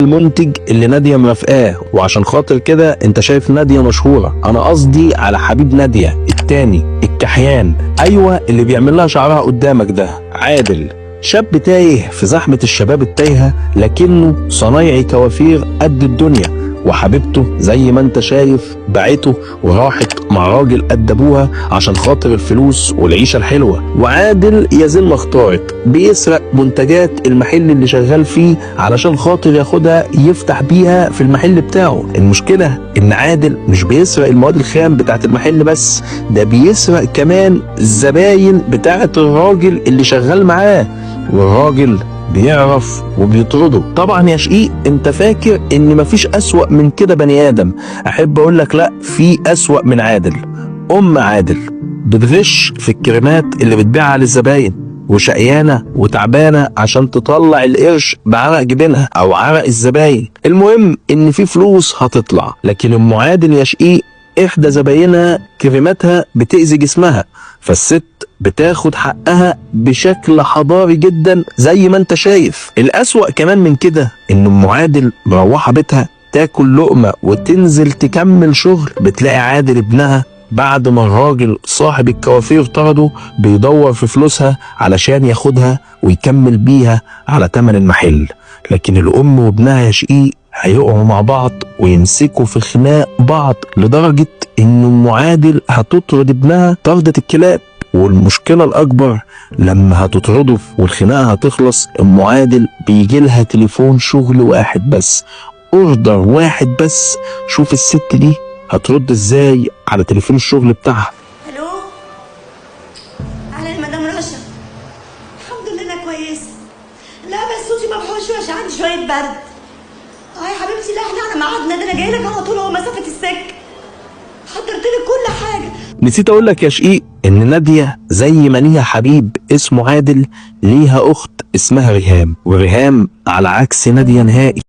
المنتج اللي نادية مرافقاه، وعشان خاطر كده انت شايف نادية مشهورة. انا قصدي على حبيب نادية التاني الكحيان، ايوه اللي بيعمل لها شعرها قدامك ده، عادل. شاب تايه في زحمة الشباب التايهة، لكنه صنايعي كوافير قد الدنيا، وحبيبته زي ما انت شايف باعته وراحت مع راجل قد ابوها عشان خاطر الفلوس والعيشة الحلوة. وعادل يا زين ما اختارت، بيسرق منتجات المحل اللي شغال فيه علشان خاطر ياخدها يفتح بيها في المحل بتاعه. المشكلة ان عادل مش بيسرق المواد الخام بتاعت المحل بس، ده بيسرق كمان الزباين بتاعت الراجل اللي شغال معاه، والراجل بيعرف وبيطرده. طبعا يا شقيق انت فاكر ان مفيش اسوأ من كده بني ادم، احب اقول لك لا، في اسوأ من عادل. ام عادل بتغش في الكريمات اللي بتبيعها للزباين، وشقيانة وتعبانة عشان تطلع القرش بعرق جبينها او عرق الزباين. المهم ان في فلوس هتطلع، لكن ام عادل يا شقيق احدى زباينها كريماتها بتأذي جسمها، فالست بتاخد حقها بشكل حضاري جدا زي ما انت شايف. الأسوأ كمان من كده ان ام عادل مروحة بيتها تاكل لقمة وتنزل تكمل شغل، بتلاقي عادل ابنها بعد ما الراجل صاحب الكوافير طرده بيدور في فلوسها علشان ياخدها ويكمل بيها على تمن المحل. لكن الأم وابنها يا شقيق هيقعوا مع بعض ويمسكوا في خناق بعض لدرجة إن أم عادل هتطرد ابنها طردة الكلاب. والمشكلة الأكبر لما هتطرده والخناقة هتخلص، أم عادل بيجي لها تليفون شغل واحد بس، order واحد بس. شوف الست دي هترد ازاي على تليفون الشغل بتاعها. الو، اهلا يا مدام رشا. الحمد لله انا كويسة. لا بس صوتي مبحوح شوية عشان عندي شوية برد. اه يا حبيبتي، لا احنا على ميعادنا، ده انا جاي لك على طول، اهو مسافة السكة. حضرت لك كل حاجة. نسيت اقول لك يا شقيق ان نادية زي ما ليها حبيب اسمه عادل، ليها اخت اسمها ريهام، وريهام على عكس نادية نهائي.